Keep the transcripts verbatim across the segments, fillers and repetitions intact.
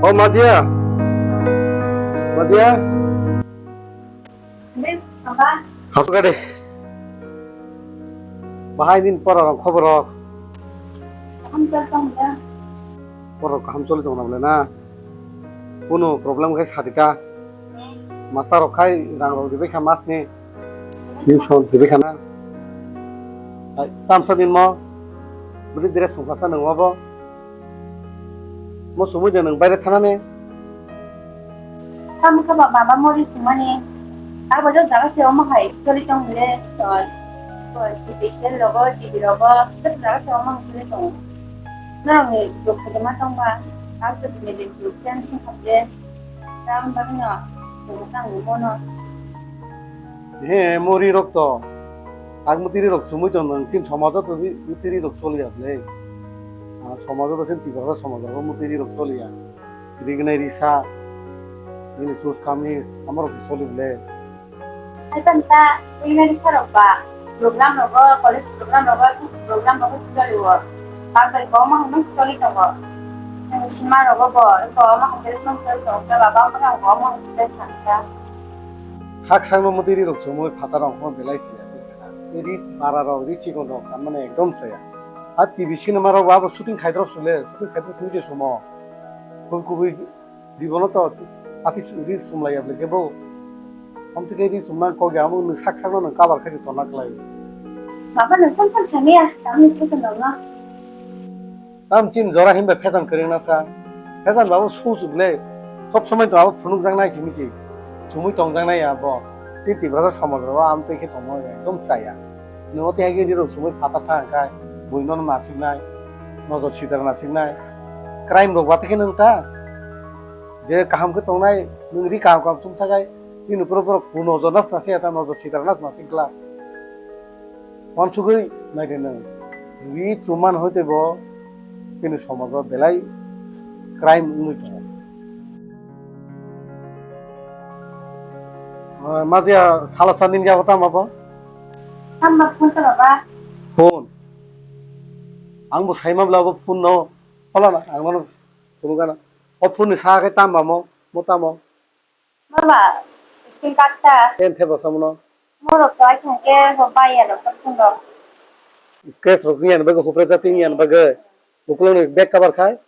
O Majia. Majia. Baba. Hasu kade. Bahai nin pora rok khobor rok. Kaham chol tong da. Pora kaham choli tong na bole na. Kuno problem khai sadika. Master rok khai rang rok dibai kha mas ni. Tuition dibai kha na. Hai, tamsa din mo. Budi dress sungkha sa nang wabo. Mo sumui de nang baire thanani. Tamo khe ba baba mori sumani. Abo jo jaga se omo hai choli tong le chol. Ko special rogo, T V rogo, khe jaga se omo hai choli tong. Norok ni duk khe ma tong ba. Kal to dine de duk chen sing khap de. Tam ba no. Duk tang mo no. He mori rok to. Ang mutiri rok sumui tong nang chin somajo to mutiri rok choli ya ble. Ah, somajo to chin Tiprasa somajo mutiri rok choli ya. Rignai risa, bini chus kamis, amorok soli bole. Hai tanta, rignai risa rok ba, program rogo, college program rogo, program rogo soli o. Bak bai bo ma hwnwi soli tongo. Sima rogo bo, bo ma hwnwi soli tongo, baba ma bo ma hwnwi soli tongo. Sak sakno motwi ri rok chumui phatar rok belai se. Ri para rok, ri chikon rok, mane ekdom chaya. A T V cinema rok bo abo shooting khaidrop sule, shooting khaidrop sule je sumo. Kubui kubui Jibono to ati ri sumlaiya ble kebo. Amtwi khe ri sumna kok ya, amung nwng sak sakno nwng kabar khe tonna klai. Baba nwng phone phone samiya, tamni khe to nwngno. Tam chin jora himba fashion kwrwngna sa. Fashion babo su su ble. Sob somoi to abo phunukjaknai simi si. Sumui tongjaknai ya bo. Tei Tiprasa somaj rok amtwi khe tongma ekdom chaya. Nwng tei hai khe ri rok sumui phatar thang khai. Buino nasiknai. Nojor sitra nasiknai. Crime rok bata khe nwng ta. Je kaham khe tongnai, nwng ri kaham kaham chum thakai, chini borok borok ku nojor nas nasi eta nojor sitra nas nasi kla. Wansugwi naidi nwng. Ri chuman hoite bo chini somajo belai crime wngwi tongo. Ah, majia sala sani ni jago tamo bo? Tamo phone to baba. Phone. Ang bo saima bla bo phone no. Phalana, ang mano phone gana. O phone ni sa khe tamo mo, mo tamo. Baba, screen card ta. Ken thebo samuno. Morok to ai thangke ho bai ya rok phone rok. Scratch rok ni yan bagwi hupre jati ni yan bagwi. Ukulung ni back cover khai.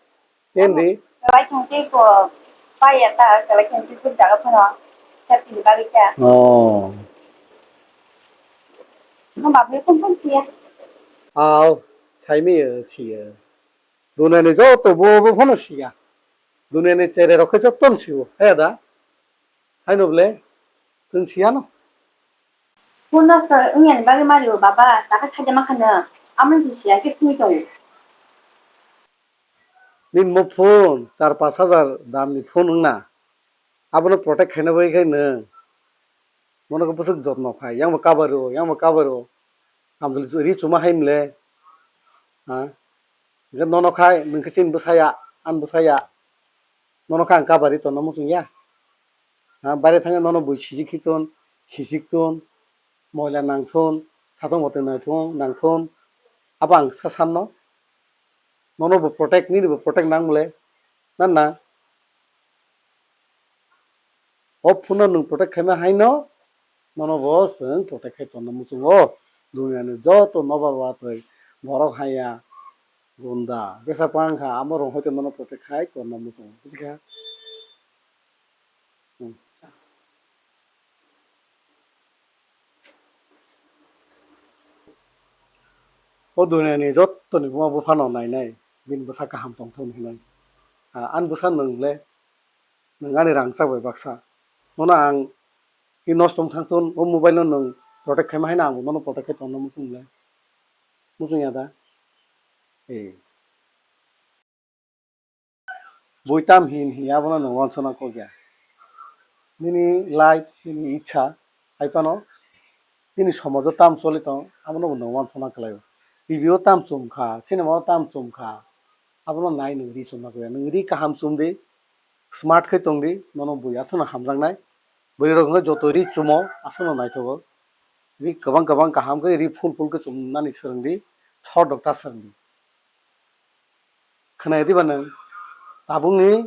Ken di. Ai thangke ko bai ya ta, kalai thangke ko jaga phano. Safety ni bagwi ta. Oh. Mo babu phone phone siya. Aw, saimi siya. Duniani joto bo bo phano siya. Duniani tere rok khe joto no siwo. He da? Haino bole? Chwng siya no? Phone nosto wngya ni bagwi mari o baba, taka saida ma khano. Amoni si siya khe simi tongo. Nini mo phone char pash hajar dam ni phone wngna. Abono protect khaina bagwi khe nwng. Mono khe bwswk jotno khai, yang bo kabari o, yang bo kabari o. Tamjwlwi ri chuma hai mle. Ha? Hwnkhe nono khai, nwng khe chini bwsaya, ani bwsaya. Nono khe ang kabari tongna muchung ya. Ha? Baire thangya nono bui sijik khiton, khisik ton, moila nangthon, satung botwi nangthon, nangthon. Abo ang sa sanno. Nono bo protect, nini bo protect nang mle. Na na. O phone no nwng protect khaima haino, nono bo chwng protect khai tonna muchungo. Duniani joto nobar watwi borok haya, gunda, jesa pang kha, amo rok hoite nono protect khai tonna muchungo. Bujikha? Hmm. O duniani jottoni buma buphano nainai, bini bwsa kaham tongthokni hinwi. Ah, ani bwsa nwng le, nwng ani rangchak bai baksa. Nono ang i nosto wng thangthun, o mobile no nwng protect khaima haino ang bo nono protect khai tongna muchung le. Muchung ya da? Eh. Bui tam hin hin abono nwng wansana kok ya. Nini life, nini ichha, hai phano nini somajo tam choli tong, abono bo nwng wansana kwlai o. T V o tam chum kha, cinema o tam chum kha, abono nai nwng ri chumna kwlai. Nwng ri kaham chum di, smart khe tong di, nono bui aswkno hamjaknai. Bwrwi rok hwnkhe joto ri chumo, aswkno naithogo. Ri kwbang kwbang kaham khe ri phul phul khe chumnani swrwng di, sor dokta swrwng di. Khwnaya diba nwng? Tabukni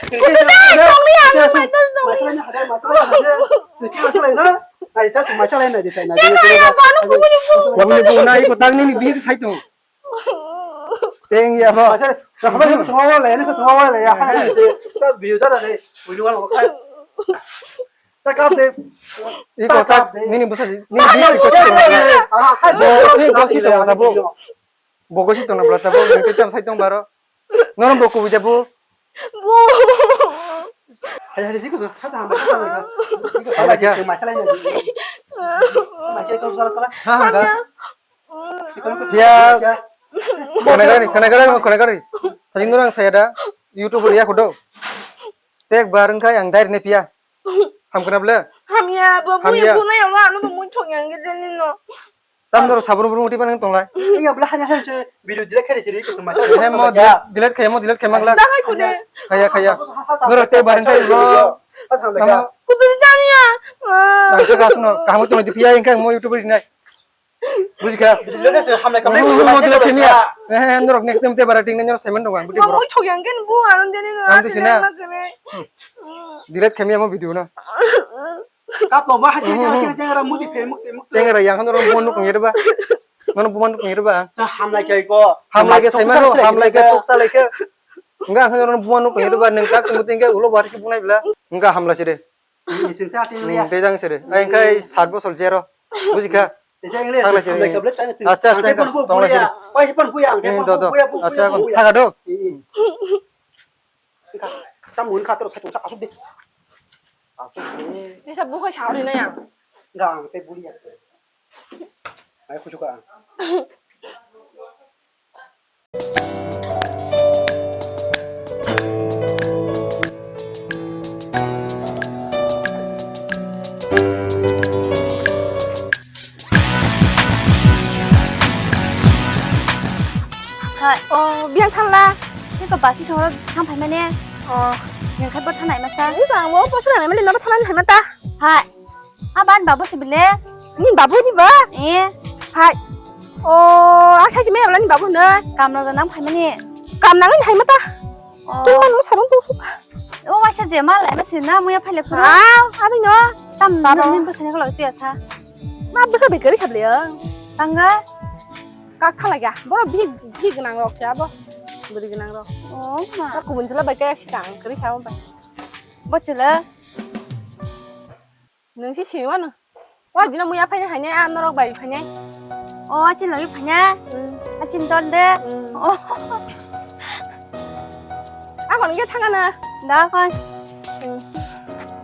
Kutu dai, tongni ang, maichalai na hade, maichalai na hade. Niki maichalai na? Ai, ta maichalai na di, ta na di. Chekla ya, bano kubuni bu. Kubuni bu na, iko tang nini bihik sai tong. Teng ya, bo. Maichalai, ta haba ni ko thongwa le, ni ko thongwa le ya. Ta biu ta le, ui ni wan ko khai. Ta kap de. Iko ta nini busa, nini bihik ko sai tong. Bo, nini busa sai tong, ta bo. Bo gosi tongna bwla tabuk, nung tei tam sai tong baro. Norok bo kubui da bo. Bo. Hai, hai, diko, ha, ha, ha, ha, ha. Hala kya? Maichalai na. Maichalai kau sala, sala. Ha, ha, ha. Ya. Khana gari, khana gari, khana gari. Sajing orang saya da. YouTube ya kudo. Tek bareng kai ang dair ne pia. Ham kena bela? Hamya, bo buya bunai alo ano bo muithok yang gede nino. Tam doro sabun burung uti panang tonglai. Iya bela hanya hanya se video delete kare siri ke cuma. He mo delete, delete kaya mo delete kaya mangla. Dah aku deh. Kaya kaya. Doro te bareng kai bro. Pas hamle ka. Kubili jani ya. Nang ke kasno kamu tu di pia ingkang mo YouTube di nai. Bujikha? Video delete se hamle ka. Mo delete kaya. Eh, norok next time te bara ting nai norok semen dong ang. Mo muithok yang gen bu ano deni no. Ang tu sina. Delete kaya mo video na. Kap lo ba, hai, hai, hai, hai, hai, mudi phe, mudi, mudi. Chengra yang hano rom buan nuk ngi ba. Nono buan nuk ngi ba. Hamlai kai ko. Hamlai ke sai mano, hamlai ke tuk salai ke. Enggak hano rom buan nuk ngi ba, neng tak mudi enggak ulo bar ki bunai bla. Enggak hamlai sih deh. Sing ta ting ya. Te jang sih deh. Ai kai sat bosor jero. Bujikha? Hamlai sih deh. Acha, acha, tong lai sih deh. Oi, pan puya, pan puya. Acha, kon thaga do. Engkha, tam mun kha toro sai tongsa asuk de. Asuk de. Nisa bukhai saori na yang. Enggak, ang tei buli ya. Ayo kusuka. Hai. Oh, biang thangla. Ni ko basi soro thang phai mane. Oh. Yang khai bo thanai masa. Ni ba wo bo sura nai mane no thanai hai mata. Hai. Aban babu sibile. Ni babu ni ba? Eh. Hai. Oh, asai sime wala ni babu na. Kam no nang phai mane. Kam nang hai mata. Oh. Tui man mo sarong tu. O waisa je mal ai masi na muya phale phuru. Ah, abi no. Tam baba. Nin bwsani ko lagti asa. Ma bwsa bekari khable ya. Tanga. Kak khala ya. Bo bi bi gnang rok ya bo. Buri gnang rok. Oh ma. Ka kubun chula bai kaya sikang kari khawa bai. Bo chula. Nung si sini wano. Wa dina muya phaina haine a norok bai phaine. O achin logi phaina. Hmm. Achin ton de. Hmm. O. Akon ge thanga na. Da kon. Hmm.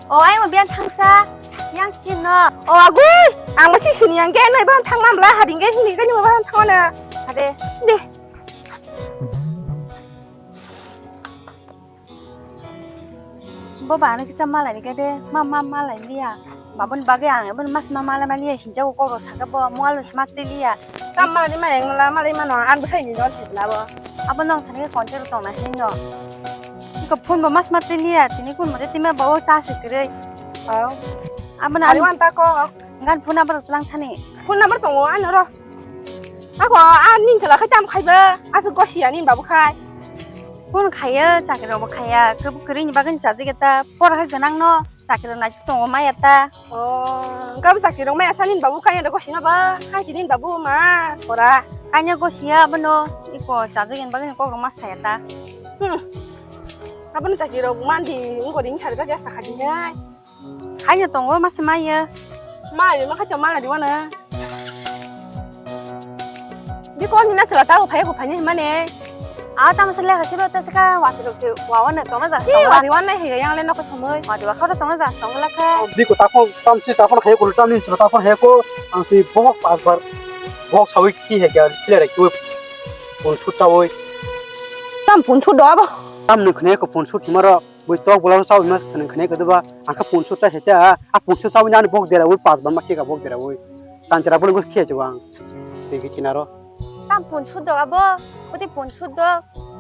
O ai mo bian thangsa. Yang sin no. O agui. Ang masi sini yang ge nai ban thang mam la hading ge hini ge ni ban thang na. Hade. De. Bo ba ano kisa malai ni kede ma ma malai liya. Babon bage ang ebon mas ma malai maliya hinja ko koro saka bo mual mas ma tiliya. Kam malai ma yang la malai ma no ang bwsai ni don thibla bo. Abo nong thani konte ro tong na hin no. Ko phone bo mas ma tiliya tini kun mo de tima bo ta sikre. Oh. Abo na. Ari wan ta ko. Ngan phone number tlang thani. Phone number tongo ano ro. Ako a nin chala khai tam khai ba. Asu gosia nin babu khai. Phone khaya chakri rok bo khaya. Kebo kri ni bagin chaji geta. Por hai ganang no. Chakri rok nai tongo maya ta. Oh, gab chakri rok maya sa nin babu khai ro gosia ba. Khai nin babu ma. Pora. Kanya gosia bono. Iko chaji gin bagin kok rok ma saya ta. Hmm. Abon chakri rok mandi. Ngo ring chari ba ja sa khai ni. Haino tongo masa maya. Maya ma khacha mala di wana. Di kon ni na sala ta ko phai ko phai ni mane. A tam sala ka silo ta saka wa silo ke wa wana tong na ja. Ki wa di wana he yang le no ko somoi. Wa di wa kha tong na ja tong la kha. Di ko ta ko tam si ta ko khai ko tam ni sala ta ko he ko ang si bok pas bar bok sawi ki he kya sila re ko pun sut sawi. Tam pun sut do abo. Tam ni khne ko pun sut maro. Bui tok bolong chawi ma sanang khane kadu ba, angkha punsu ta hete a, a punsu chawi nani bok dera ui pas ba ma khe ka bok dera ui. Tan tera bolong khe chwang. Tei khe kinaro. Tam punsu do abo, puti punsu do.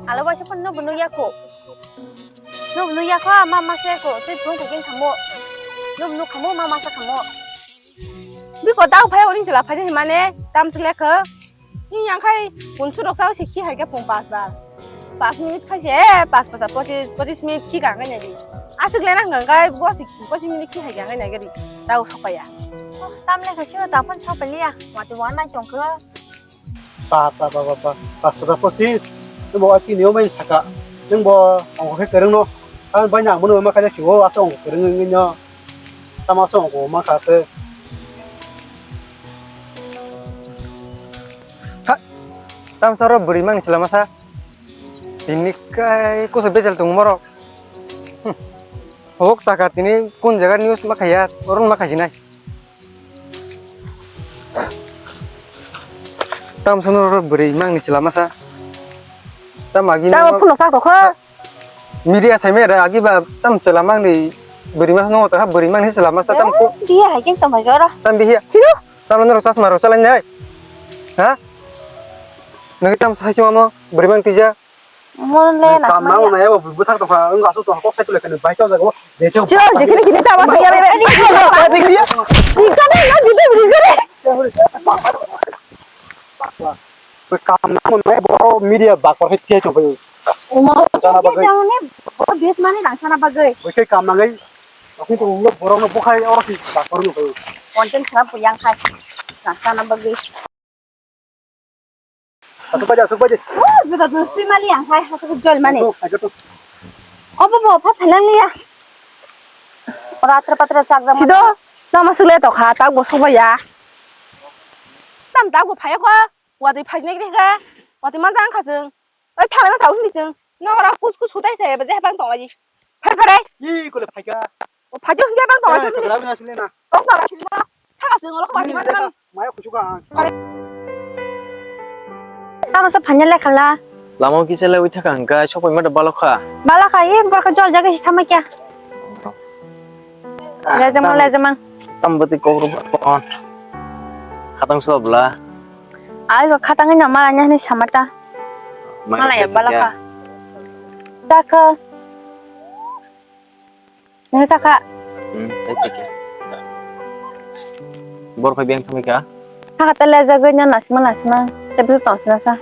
Alo waisa pun no bunu yako. No bunu yako, ma ma se ko, tei pun ko kin khamo. No bunu khamo, ma ma sa khamo. Biko dau phai oring chwla phai de mane tam chwle kho. Ni yang khai punsu rok sao sikhi hai khe pung pas ba. Pas minute khai se, pas pasa pochis, pochis minute khi gangai nai di. Aswk le nang gangai, bosi, bosi minute khi hai gangai nai gari. Tau sokaya. Tam le khai sino tapon sopeliya. Wati wana chongkha. Pa, pa, pa, pa, pa. Pas pasa pochis. Nung bo ati nio mai saka. Nung bo ongkha khe kereng no. Kan bai nang mono ma kaya siwo, asa ongkha kereng ngi nyo. Tama asa ongkha ma kha se. Ha. Tam saro buri mang sila masa. Tini kai kusa bejal tung moro. Hmm. Hok saka tini kun jaga news ma khaya, oron ma khaji nai. Tam sono ro buri mang ni chila masa. Tam agi Tam no phun sak to kha. Media sai me ra agi ba tam chila mang ni buri mang no ta buri mang ni chila masa tam ko. Dia hai keng tam hai ora. Tam bihi. Chino. Tam no ro chasma ro chalai nai. Ha? Nagi tam sai chuma mo buri mang tija. Mon le na. Kam na mo na ya bo buthak to kha, ang asu to kok sai to le kani bai to jago. De to. Chiro, jikini kini ta ba siya be. Ni kani na jide buri jide. Be kam na mo na bo media ba kor het to bai. Uma. Sana bagai. Jang ne. Bo des mani nang sana bagai. Bo kai kam na gai. Aku to ulo borok no bukhai oro si ba kor no bai. Content khara puyang khai. Nang sana bagai. Asuk baje, asuk baje. Oh, beta dos pi mali ang hai, asuk jol mani. Asuk, asuk. Obo bo pha phalang liya. Ora atra patra chak jam. Sido, nama sule to kha, tak bo soba ya. Tam tak bo phaya kho, wati phajne kri kha, wati manjang kha jeng. Oi thalai ma sausni jeng. No ora kus kus hutai thai ba je bang tong lai. Phai phai. Ih, kole phaika. O phajo hinja bang tong lai. Kole na sile na. Tong tong lai sile na. Thang asung lo khobani ma. Maya kuchuka. Tamo sa phanya le khala. Lama kisa le wi thaka hingka sokoi ma da balokha. Balokha ye borka jol jaga si thama kya. Lejamang lejamang. Tam bati kokro kon. Khatang sobla. Ai ko khatang ina ma anya ni samata. Malaya balokha. Dakha. Nang saka. Hmm, thank you. Bor khai biang thamai ka? Saka tele jagoi na nasima nasima. Tapi tu tong sina sa.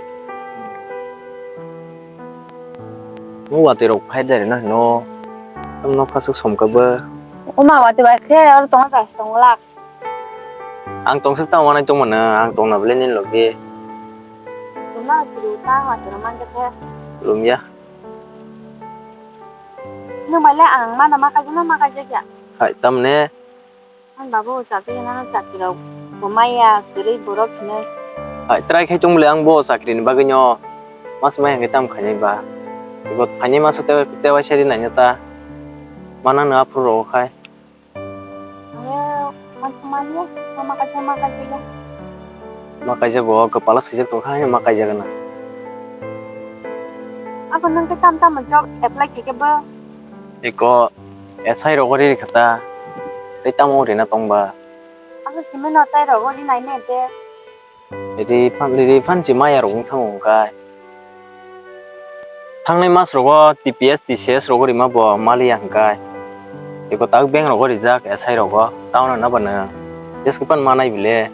Mo wati rok phai dari na no. Tam no kasuk som ka ba. Oma wati bai khe or tong ka tong lak. Ang tong sep tang wanai tong mana, ang tong na bele nin logi. Tong na kiri ta wati rok mang ke the. Lum ya. Nwng bai le ang mano ma kaijak na ma kaijak ya? Hai, tamne? Ang babu chakri nano chakri rok bo maya kwrwi borok hinwi. Hai, try khai tong bole ang bo chakri ni bagwi no mas mai hwnkhe tam khainai ba. Ibo khainai masa tewa tewa sari naina ta. Mana no aphuru rok khai. Ayo, uansukmani ya, ma kaisa ma kaisa ya. Ma kaisa bo kwpala swijak tongkha, ma kaisa gana. Abo nang khe tam tam job apply khe khe bo. Eko, S I rogo ri kha ta, tei tamo rina tongba. Abo simi no tai rogo ri nai ne te. Riri phan, riri phan si maya rok wng thango hwnkhe. Thangnai mas rogo T P S, T C S rogo rima bo maliya hwnkhe. Eko tak bank rogo rijak S I rogo. Town no nabo nwng. Jeske pan manai bile.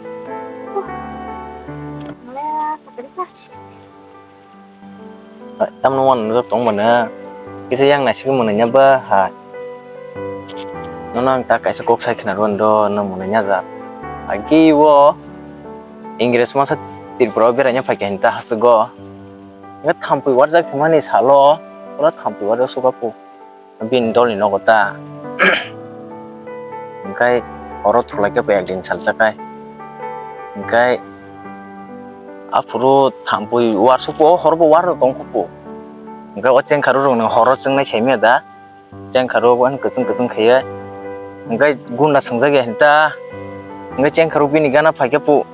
Tamno wan nujak tong mano. Kisa yang naisik mwnwi nya ba hai. Nono ang ta kaisa kok sai khna rw do, no mwnwi nya jak. Agi o Ingres masa Tripura o beraina phai kha hinta hasuk o. Nga thampui warjak phimani salo, oro thampui warjak suka pu. Bini dolni nogo ta. Hingkai oro thulai khe bo ekdin salsa kai. Hingkai aphuru thampui warsupo, horobo war tong khupo. Hingkai o chengkharu rok no horo chengnai saimya da. Chengkharu bo kwchwng kwchwng khaiya. Hingkai gunda swngjak ya hinta. Hingkai chengkharu bini gana phaikhe po.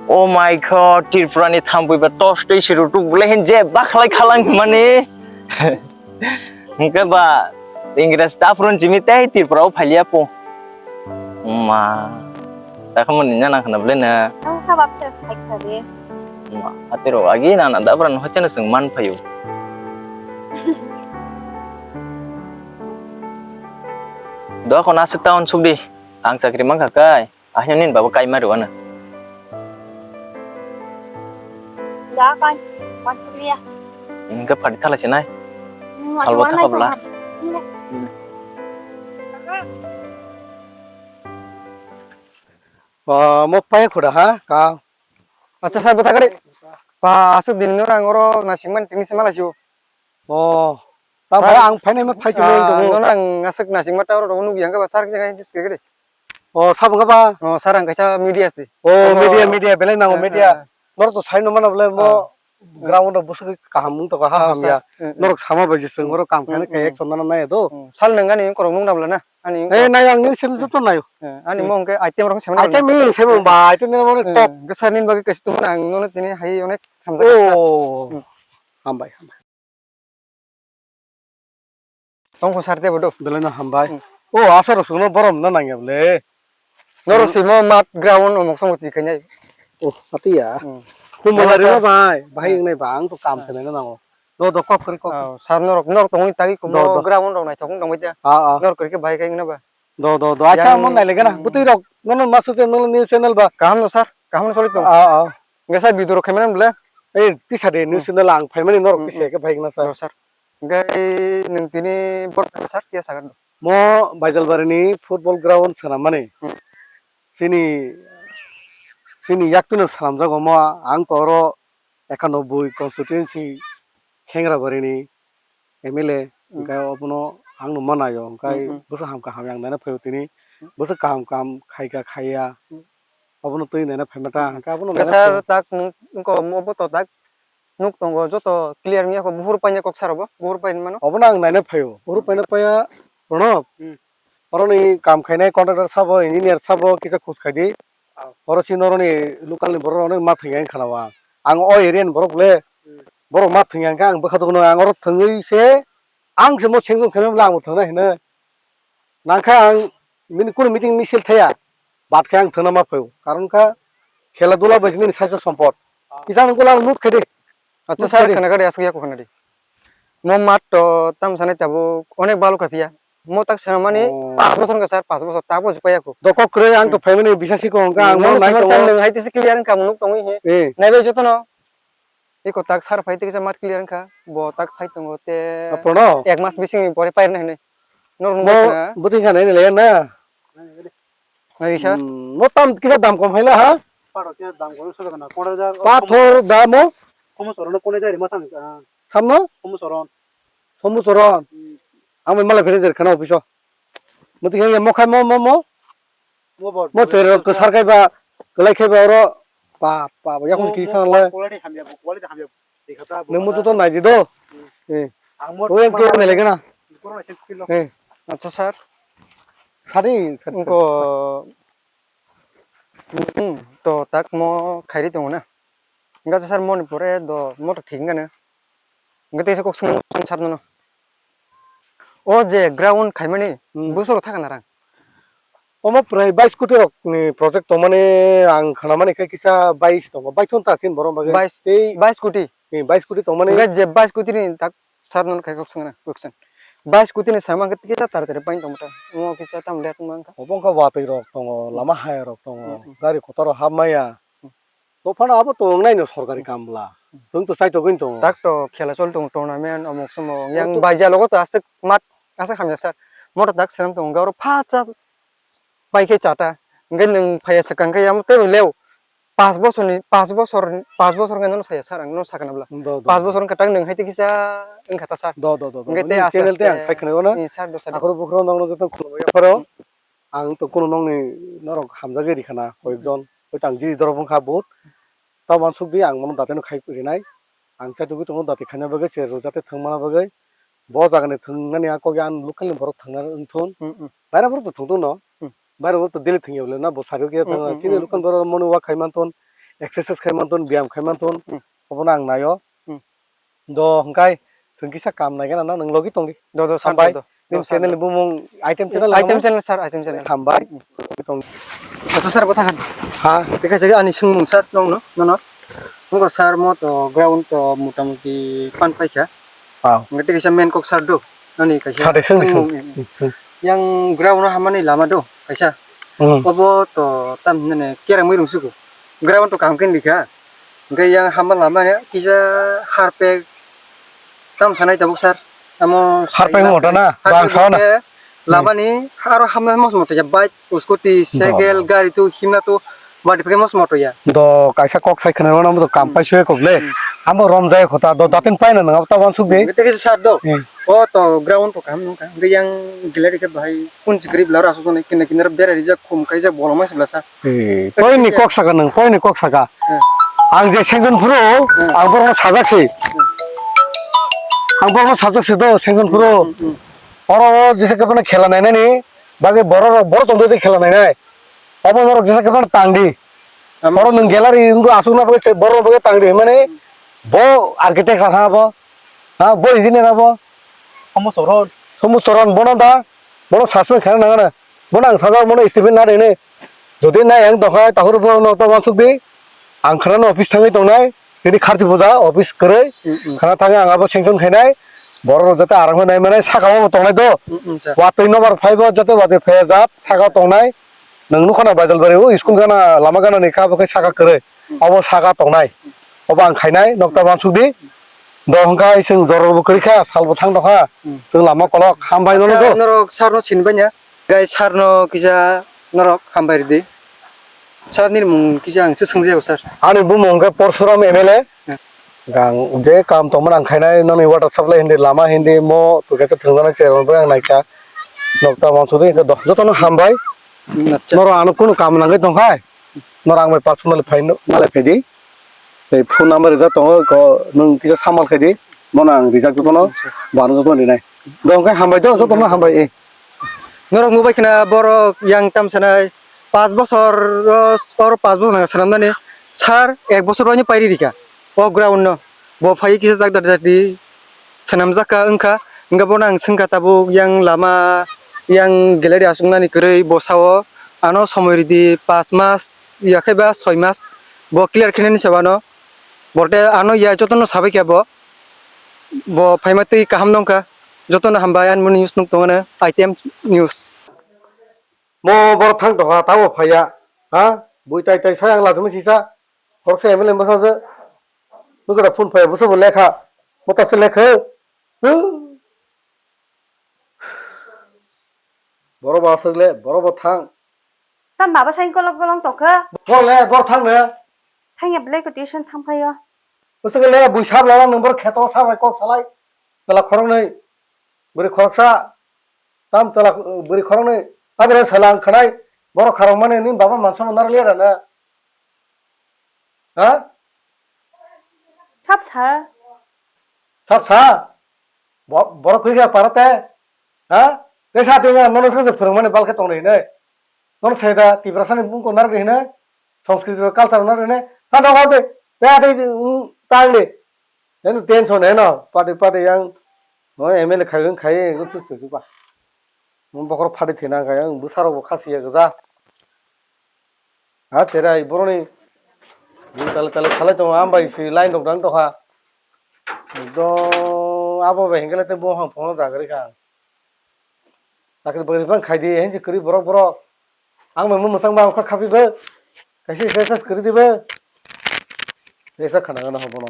Oh my God, Tripura ni thampui ba tos tei siru tuk bole hin je bakhlai khalang mani. Hingke ba Ingres ta phurun jimi tei Tripura o phailiya po. Ma. Ta khamani nana khana bole na. Ang sabab se khai kha de. Ma, atero agi nana da bran hochana sing man phayo. Do ko nasik town subdi. Ang chakri mangkha kai. Ahino nini baba kaima rwano. Da kan, kan sumliya. Hingke phari thala sinai. Salbo thapa bwla. Ba, mo pai khuda ha, ka. Acha, sir, bwtha kari. Ba, aswk din no ang oro nasingmani tini se mala sio. Oh, ta sir, bai ang phainai ma phai sini ah, tongo. Nono ang aswk nasingma ta oro nukya hwnkhe ba sir khe khe khe. Oh, sabo khe ba? Oh, sir, ang kaisa media si. Oh, media, media, belai nango media. Norok to sai no mano bole mo ground o bwswk kaham wng tongkha ha hamya. Norok sama bai je chwng oro kam khaina khe action nana nai do. Sal nang ani korok nung nabla na. Ani eh, nai ang ni sim joto nayo. Ani mo hwnkhe item rok sema. Item ni sebo ba, item ni mo top. Hwnkhe sir ni bagwi kaisa tongmani ang nono tini hai onek hamjak. Oh. Hambai, hambai. Tongkho sir tebo do. Belai no hambai. Hmm. O, asar rok songno borom na nangya bole. Norok simo mat ground omok somok twi khainai. O, atiya. Hmm. Humala rima bai, bahai wngnai ba, ang to kam khainai nango. Do, do, kok kori, kok. Oh, sir norok, norok tongwi tagi kumo ground rok naithok wng tongbai tiya. Ah, ah. Norok kori khe bahai khai wngna ba. Do, do, do. Acha, yang mo nai legana. Butui rok, nono masuk je, nono news channel ba. Kaham no sir, kaham no soli tong. Ah, ah. Hwnkhe sir video rok khaimani bole. Eh, tisa de news channel ang phaimani norok tisa khe phai gana sir. Do sir. Hwnkhe nwng tini bor sir kiya sagan do. Mo Baijalbari ni football ground swnam mani. Hmm. Chini, chini yak tino swnam jago mo ang to oro ekanobboi constituency Khengrabari ni M L A, hmm, hwnkhe obono ang no manayo, hwnkhe hmm, hmm, bwswk ham kaham yang naina phaio tini, hmm, bwswk kaham kaham khaika khaiya, hmm, obono twi naina phaima ta, hmm, hwnkhe abono naina sir phaio. Tak nwng wngkha obo to tak nuk tongo, joto clear wngya kho, buphuru paina kok sir obo, buphuru paina mano. Obono ang naina phaio, buphuru paina paiya Pranab, hmm, oroni kam khainai contractor sabo, engineer sabo kisa khoj khai di. Oh. Oro si noroni local ni borok rok ma thwngya wngkha na ba. Ang o area ni borok le, hmm, borok ma thwngya wngkha ang bwkha tongno ang oro thwngwi se ang se mo sengjong khaimani bwle ang bo thwngnai hinwi. Nangkha ang bini kunu meeting misil thaya. Bat khe ang thwngna ma phaio. Karon kha khela dula bai se nini saisa sompot. Oh. Kisa ang gula lut khai di. Acha sir, khana gari asuk yaku khana di. Mo mat to tam sanai tabuk onek balu kaphiya. Mo tak sana mani oh, pas bosor ka sir, pas bosor tabuk si payaku. Doko kwrwi ang to phaimani bisa si ko hwnkha ang mo nai tongo. Nwng hai tisi clear wngkha mo nuk tongwi he. Eh. Naibai jotono. Iko tak sir phai tikisa mat clear wngkha. Bo tak sai tongo te. Apono? Ek mas bising pore pairna hinwi. Nor mo nungkha na. Buting kha nai le na. Nai sir. Hmm, mo tam kisa dam kom haila ha? Pathor kisa dam kom sir kana. Pathor dam o? Komo sorono kone jari ma thang. Samno? Komo soron. Somu soron. Hmm. Ang bai mala phene jer khana office o. Mo tikhe mo khai mo mo mo. Mo bor. Mo tere rok kwsar khai ba, kwlai khai ba oro. Pa pa ba yakung ki khang le. Quality hamya, quality hamya. Nung mo to nai di do. Hmm. Eh. Ang mo. O yang ke nai le gana. Eh. Acha sir. Sadi. Ko Hmm, to tak mo khairi tongo na. Hingke sir moni pore do mo to thik wngkha na. Hingke teisa kok swng sar nono. O je ground khaimani hmm, busoro thaka na rang. Omo prai bais koti rok ni project tongmani ang khanamani khe kisa bais tongo. Baithon ta sin borok bagwi. Bais, tei bais koti. Ni bais koti tongmani. Hingke je bais koti ni tak Sir, nono khe kok swngna, kok swng. Bais scooty ni sama khe kisa taratari pain tongmata. Omo kisa tam let wngkha. Obo wngkha watwi rok tongo, lama hai rok tongo, gari kotor rok hap maya. Dophano abo tongnai no sorkari kamla. Chwng to chaitogwi tongo. Tak to khela choli tongo, tournament, omok somok. Yang baija logo to aswk mat, aswk hamya sir. Moto tak selam tongo, gauro pha cha pai khe chata. Hingke nwng phaiya swkang khe yamo tei lew. Pas bosorni, pas bosor, pas bosor wngkha nono saya sir, ang nono sakna bwla. Do, do, pas do. Bosor wngkha tak nwng hai tei kisa wngkha ta sir. Do, do, do, do. Hingke tei aste channel tei ang aste sai khwnaio na. Ni sir, do sir. Akhoro bukhoro nokno joto khulumui yapharo. Ang to kuno nokni norok hamjagwi rikha na koyekjon. Hoi tang jiri dorop wngkha but. Tamo uansuk di ang bono date no khai rinai. Ang chaitugwi tongo dati khaina bagwi, cherrok jate thwngmana bagwi. Bo jagani thwngnani a kok ya ang local ni borok thwngna wngthun. Hmm, hmm. Baira borok to thwngthun no. Hmm. Baira borok to daily thwngya bole na bo sari khe thwngna. Hmm, hmm, chini hmm, local hmm. Borok morning walk khai manthun, exercise khai manthun, biyam khai manthun. Hmm. Obono ang naio. Hmm. Do hwnkhe thwng kisa kam nai gana na nwng logi tongdi. Do, do, sir, hambai. Do, do. Nini channel ni bumung item channel item channel, sir, item channel. Hambai. Acha sir, bo thangkha. Ha? Tei kaisa ani swngmung sir, nongno, nono. Nokha sir, mo to ground to motamuti pan paikha. Wow. Hingke tei kaisa main kok sir do. Ani kaisa swngmung. Yang ground no hamani lama do, kaisa. Hmm. Obo to tam hinane kerang mui rung suku. Ground to kaham khe nikha. Hingke yang hama lama ya kisa harpek Tam sanai tabuk sir. Amo Harpeng sai moto na, harpeng bang sauna. Moto ya. Hmm. Labani aro hamna mos moto ya, bike, scooty, cycle, gari tu himna tu wadi pake mos moto ya. Do kaisa kok sai khna ro na mo kam pai sui kok le. Hmm. Amo rom jai khota do datin pai na nang ta wan suk de. Bete ke sir do. Hmm. O to ground to kam nung kam. Ge yang gelari ke bahai kun chikri blara so ne kina kina bera rijak khum kaijak bolong ma sibla sa. Eh, poini kok saka nang, poini kok saka. Hmm. Ang je sengjon phuru, hmm, ang borokno sajak se. Hmm. Ang borokno sajak se do, sengjon phuru. Hmm, hmm, hmm. Oro o jesa kebana khela nainani, bagwi borok rok, borok tongdoi khela nainai. Obo norok jesa kebana tangdi. Am- Oro nwng gallery wngkha aswkna bagwi se borok bagwi tangdi. Mane bo architect sa ha bo. Ha, bo engineer abo. Somo soron. Somo soron bono da, bono suspend khaina nangana. Bono ang sajak bono statement na rene. Jodi na yang tongkha, tahur bono to wansuk di. Ang khana office thangwi tongnai. Nini kharchi puja office kwrwi. Mm, mm. Khana thangwi ang abo sanction khainai. Borok rok jate arang nai manai saka o tongnai do. Mm, mm, sir. Watwi nobar phaibo jate watwi phaiya jat saka o tongnai. Nwng nukha na Baijalbari o school gana lama gana ni kha bo khe saka kwrwi. Mm. Obo saka tongnai. Obo ang khainai nokta wansuk di. Do hwnkha chwng joror bo kwrwi kha sal bo thang tongkha. Mm. Chwng lama kolok hambai nono do. Acha, norok sir no sinbai ya. Gai sir no kisa norok hambai ridi. Sir nini mung kisa ang se swngjao sir. Ani bumung khe Porsuram M L A. Hmm. Gang je kam tongmani ang khainai noni water supply hindi lama hindi mo tu khe thwngjaknai chairman bai ang naikha. Nokta wansuk di do jotono hambai. Hmm, acha. Norok ano kunu kam nangwi tongkhai. Norok ang bai personally phai no malai phaidi. Tei phone number rijak tongo ko nwng kisa samal khaidi. Bono ang rijak jotono. Hmm, acha. Bano jotono rinai. Do hwnkhe hambai do jotono hambai. Norok nubai khna borok yang tam sanai, paanch bosor, o, or paanch bosor nang swnamnani, sir, ek bosor bai no pairi rika, o ground no, bo phai kisa jak dak dak di, swnamjak kha wngkha, hwnkhe bono ang swngkha tabuk yang lama, yang gallery achuknani kwrwi bo sao, ano somoi ridi paanch mas, ya khe ba soi mas, bo clear khe nani se uano, bo tei ano ya jotono sabai kha bo, bo phaima twi kaham nongkha. Jotono hambai, ani mung news nuk tongmani, I T M news. Mo borok thang tongkha, tamo phaiya, ha? Bui tai tai saya ang lachimwi sisa, khoroksa M L A bwsa se, nukura phone phaiya, bwsa bo lekha, mota se lekha, huh? Borok bo aswk le, borok bo thang. Tam baba sai kolok bolong tongkha. Bor le, bor thang ne. Thangya belai ko tuition thang phaio. Bwswk le bui sab lala nwng borok kheto sabai kok salai. Chwla khoroknwi, bwrwi khoroksa, tam chwla, bwrwi khoroknwi, aboni sala ang khanai, borok kharokmani nini baba mansa manna rwliya rana. Ha? Sab sa. Sab sa? Bo-, borok kwi kha para te? Ha? Te sa twi nono sa se phwrwngmani bal khe tongnai hinwi. Nono sai da Tiprasani bumung ko narwk hinwi, Sanskriti rok culture narwk hinwi. Ha dok de. Te ate tang de. Eno tension eno pati pati yang no M L A khai khai no tus tus ba. Mo bokhorok phadi thina kha yang bwsarok bo khasiya gwja. Ha cherai boroni bui tale tale salai tongo, ambai si line rok dang tokha. Ekdom abo bai hingke le te bo hang phone jaga rikha. Chakri bagri bang khai di, hensi kwrwi borok borok. Ang bai mo mwchang ba wngkha khapi bo. Kaisa kaisa kwrwi di bo. Kaisa khana gana hobono.